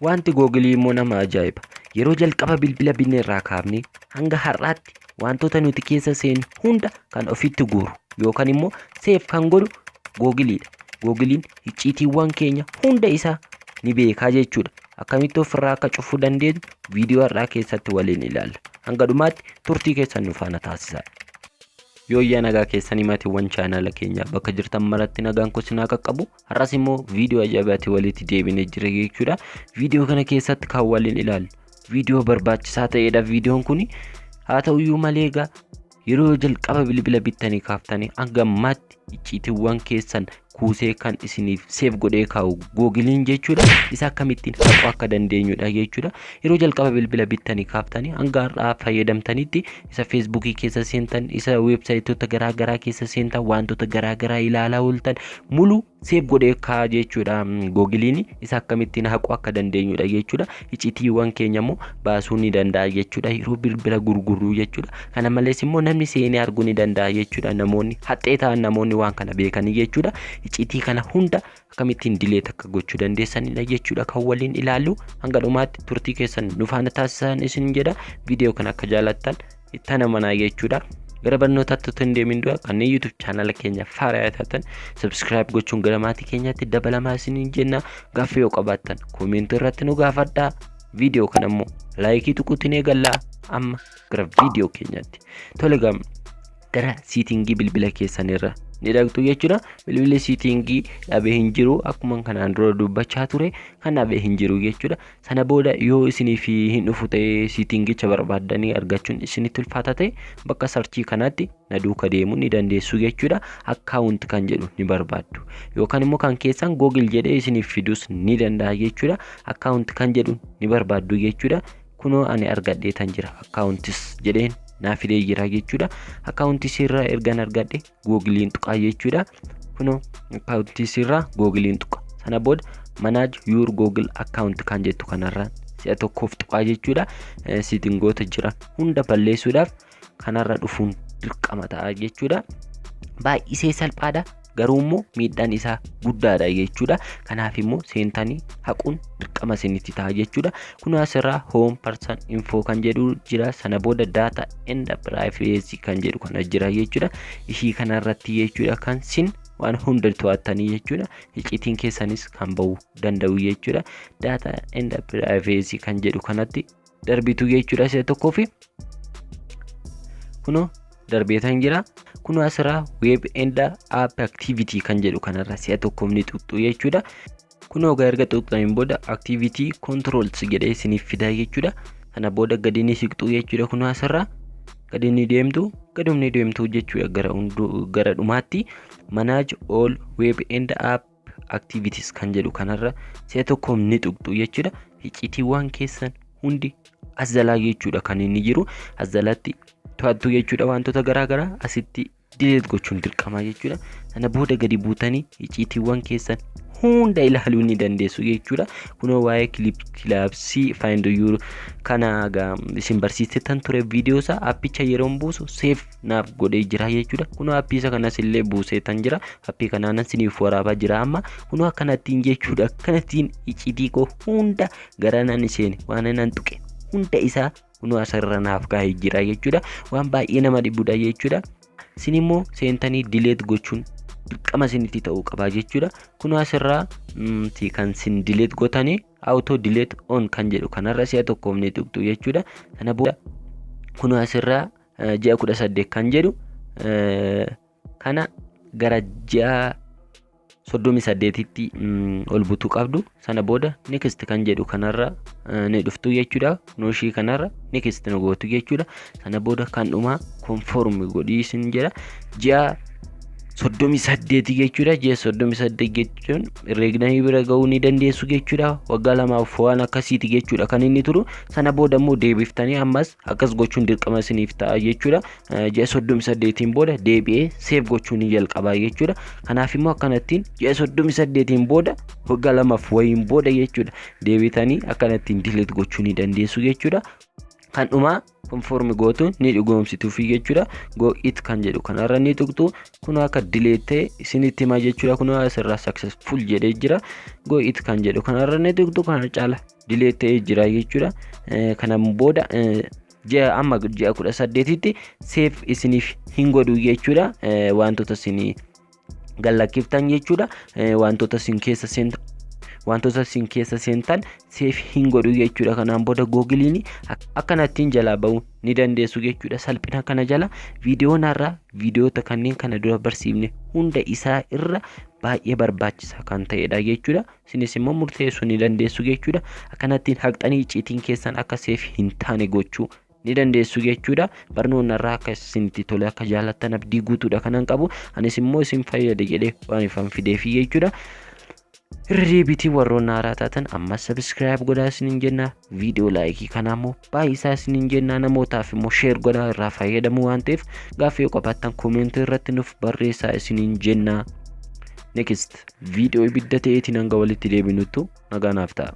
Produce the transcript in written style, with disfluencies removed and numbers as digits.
Wanti Googilii immoo nama ajaa'iba. Yeroo jalqaba bilbila binne irraa kaafnee hanga har'aatti wantoota nuti keessa seenu hunda kan ofitti guuru yookaan immoo save kan godhu Googiliidha. Googiliin icciitiiwwan keenya hunda isaa ni beekaa jechuudha. Akkamitti ofirraa akka cufuu dandeenyu viidiyoo har'aa keessatti waliin ilaalla. Hanga dhumaatti turtii keessan nu faana taasisaa. Yooyyaa, nagaa keessanii maatiiwwan chaanaala keenyaa, bakka jirtan maratti nagaan koo isin haa qaqqabu. Har'as immoo viidiyoo ajaa'ibaatti walitti deebinee jira jechuudha. Viidiyoo kana keessatti kan waliin ilaallu viidiyoo barbaachisaa ta'edha viidiyoon kun. Haa ta'uyyuu malee egaa yeroo jalqaba bilbila bittanii kaaftanii hanga ammaatti icciitiiwwan keessan kuusee kan isiniif save godhee kaa'u Googiliin jechuudha. Isa akkamittiin haquu akka dandeenyudha jechuudha. Yeroo jalqaba bilbila bittanii kaaftanii hanga har'aa fayyadamtanitti isa Feesbuukii keessa seentan, isa weebsaayitoota garaa garaa keessa seentan, wantoota garaa garaa ilaalaa ooltan mulu save godhee kaa'a jechuudha. Googiliin isa akkamittiin haquu akka dandeenyudha jechuudha. Icciitiiwwan keenya immoo baasuu ni danda'a jechuudha. Yeroo bilbila gurgurruu jechuudha. Kana malees immoo namni seenee arguu ni danda'a jechuudha. Namoonni haxxee ta'an, namoonni waan kana beekanii jechuudha. Icciitii kana hunda akkamittiin delete akka gochuu dandeessanidha jechuudha kan waliin ilaallu. Hanga dhumaatti turtii keessan nu faana taasisan isin jedha. Viidiyoo kana akka jaalattan itti amanaa jechuudha. Gara barnootaatti otoo hin deemin dura kanneen YouTube chaanala keenya haaraa taatan subscribe gochuun gara maatii keenyaatti dabalamaa isiniin jenna. Gaaffii yoo qabaattan koomentii irratti nu gaafadhaa. Viidiyoo kana immoo laayikii tuquutiin eegallaa. Amma gara viidiyoo keenyaatti. Tole, gara siitingii bilbila keessanirra ni dhaqxu jechuudha. Bilbilli siitingii dhabee hin jiru, akkuma kanaan dura dubbachaa ture kan dhabee hin jiru jechuudha. Sana booda yoo isiniif hin dhufu ta'ee, siitingicha barbaaddanii argachuun isinitti ulfaata ta'e, bakka sarchii kanaatti na duuka deemuu ni dandeessu jechuudha. Account kan jedhu ni barbaaddu. Yookaan immoo kan keessan Google jedhee isiniif fidus ni danda'a jechuudha. Account kan jedhu ni barbaaddu jechuudha. Kunoo ani argadheetan jira, accounts jedheen naa fidee jira jechuudha. Accounts irraa ergan argadhe Googiliin tuqaa jechuudha. Kunoo accounts irraa Googiliin tuqa. Sana booda "Manage your Google account" kan jettu kanarraa si'a tokkoof tuqaa jechuudha. Siitingoota jiran hunda balleessuudhaaf kanarra dhufuun dirqama ta'a jechuudha. Baay'isee salphaadha. Garuu immoo miidhaan isaa guddaadha jechuudha. Kanaaf immoo seentanii haquun dirqama isinitti ta'a jechuudha. Kun asirraa "Home, personal info" kan jedhu jira. Sana booda "Data and privacy" kan jedhu kana jira jechuudha. Ishii kanarratti jechuudha kan sin waan hunda to'attanii jechuudha. Icciitiin keessanis kan ba'uu danda'u jechuudha. "Data and privacy" kan jedhu kanatti darbitu jechuudha si'a tokkoo fi kunoo darbeetan jira. Kunoo asirraa "Web and app activity" kan jedhu kanarra si'a tokkoof ni tuqxu jechuudha. Kunoo egaa erga tuqxaniin booda "Activity controls" jedhee isiniif fidaa jechuudha. Sana booda gadi ni siqxu jechuudha. Kunoo asirraa gadi ni deemtu, gadumni deemtu jechuudha, gara dhumaatti "Manage all web and app activities" kan jedhu kanarra si'a tokkoof ni tuqxu jechuudha. Icciitiiwwan keessan hundi as jalaa jechuudha kan inni jiru. As jalatti to'attu jechuudha. Wantoota garaagaraa asitti delete gochuun dirqama jechuudha. Sana booda gadi buutanii icciitiiwwan keessan hunda ilaaluu ni dandeessu jechuudha. Kunoo waa'ee Clipsii Find Your kana isin barsiisetan ture. Viidiyoo isaa appicha yeroon buusu save naaf godhee jira jechuudha. Kunoo appii isa kanas illee buuseetan jira. Appii kanaan isiniif waraabaa jira amma. Kunoo akkanattiin jechuudha. Akkanattiin icciitii koo hunda gara nan seene, waan nan tuqe hunda isaa kunoo asirra naaf kaa'ee jira jechuudha. Waan baay'ee nama dhibudha jechuudha. Isin immoo seentanii delete gochuun dirqama isinitti ta'uu qaba jechuudha. Kunoo asirraa kan isin delete gootanii "Auto delete on" kan jedhu kanarra si'a tokkoof ni tuqxu jechuudha. Sana booda kunoo asirraa ji'a 18 kan jedhu kana gara ji'a 38tti ol butuu qabdu. Sana booda "Next" kan jedhu kanarra ni dhuftu jechuudha. Kunoo ishii kanarra "Next" nu gootu jechuudha. Sana booda kan dhumaa "Confirm" godhii isin jedha. Ji'a 38 jechuudha. Ji'a 38 jechuun herreegdanii bira ga'uu ni dandeessu jechuudha. Waggaa 2f waan akkasiiti jechuudha kan inni turu. Sana booda immoo deebiftanii ammas akkas gochuun dirqama isiniif ta'a jechuudha. Ji'a 38n booda deebi'ee save gochuu ni jalqaba jechuudha. Kanaaf immoo akkanattiin ji'a 38n booda, waggaa 2f wayiin booda jechuudha, deebitanii akkanattiin delete gochuu ni dandeessu jechuudha. Kan dhumaa confirm gootu, ni dhugoomsituufi jechuudha. Got it kan jedhu kanarra ni tuqxu. Kun akka delete isinitti hima jechuudha. Kun asirraa successful jedhee jira. Got it kan jedhu kanarra ni tuqxu. Kana caala delete ta'ee jira jechuudha. Kanaan booda ji'a amma ji'a 18tti save isiniif hin godhu jechuudha. Wantoota isinii gallakkiftan jechuudha. Wantoota isin keessa seentan, wantoota isin keessa seentan save hin godhu jechuudha. Kanaan booda Googleiin akkanattiin jalaa ba'uu ni dandeessu jechuudha. Salphina kana jala viidiyoon har'aa viidiyoota kanneen kana dura barsiifne hunda isaa irra baay'ee barbaachisaa kan ta'edha jechuudha. Isinis immoo murteessuu ni dandeessu jechuudha. Akkanattiin haqxanii icciitiin keessan akka save hin taane gochuu ni dandeessu jechuudha. Barnoonni irraa akka isinitti tole, akka jaalattan abdii guutuudha kanan qabu. Anis immoo isin fayyade jedhee waan ifan fideefi jechuudha. Irra deebiitii warroonni haaraa taatan amma subscribe godhaa isiniin jenna. Viidiyoo like kanaa immoo baay'isaa isiniin jenna. Namootaaf immoo share godhaa, irraa fayyadamuu waan ta'eef. Gaaffii yoo qabaattan comment irratti nuuf barreessaa isiniin jenna. Next viidiyoo ibidda ta'eetiin hanga walitti deebinuttu nagaa naaf ta'a.